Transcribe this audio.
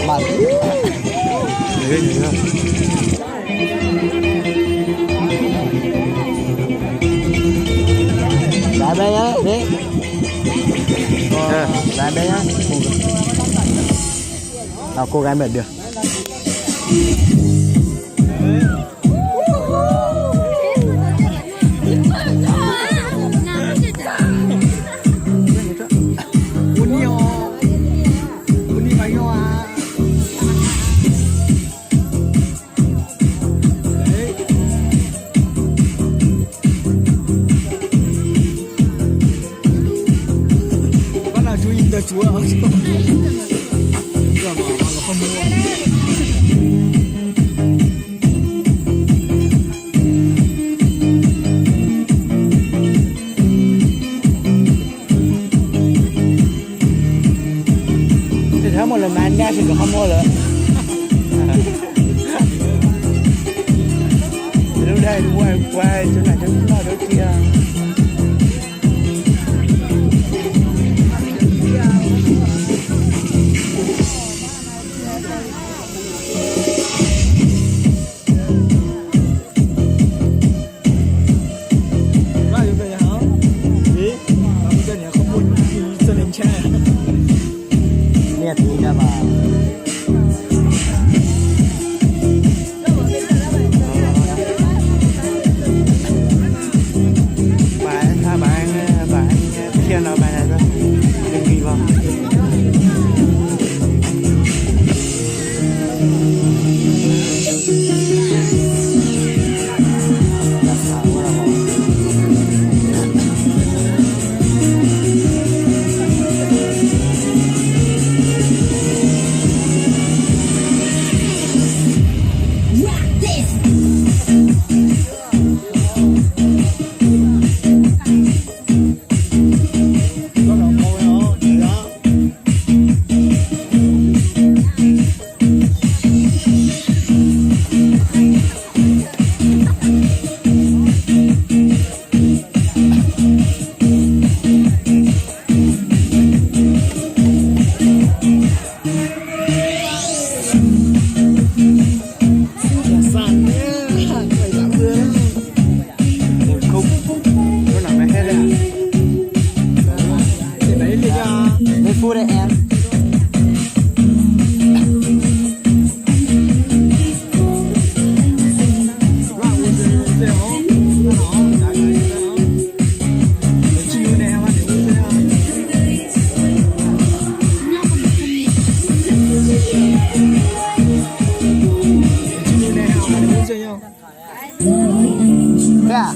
Đá đây nhá, đấy. Ờ, đá đây nhá. Ờ, cô gái mệt được. Bác nào chú ý tờ chúa. Ces thab mus lawm mas naj sis kom qhov muag lawm. Lub dag ua ua cov nam cov noj rau tiag. Nyiaj txiv nrog mas. Bài, bài, bài kia nó bài này thôi. Đừng nghỉ vào. Khúc, khúc nào mày hết đấy à? Mấy phút đấy em? Thế à?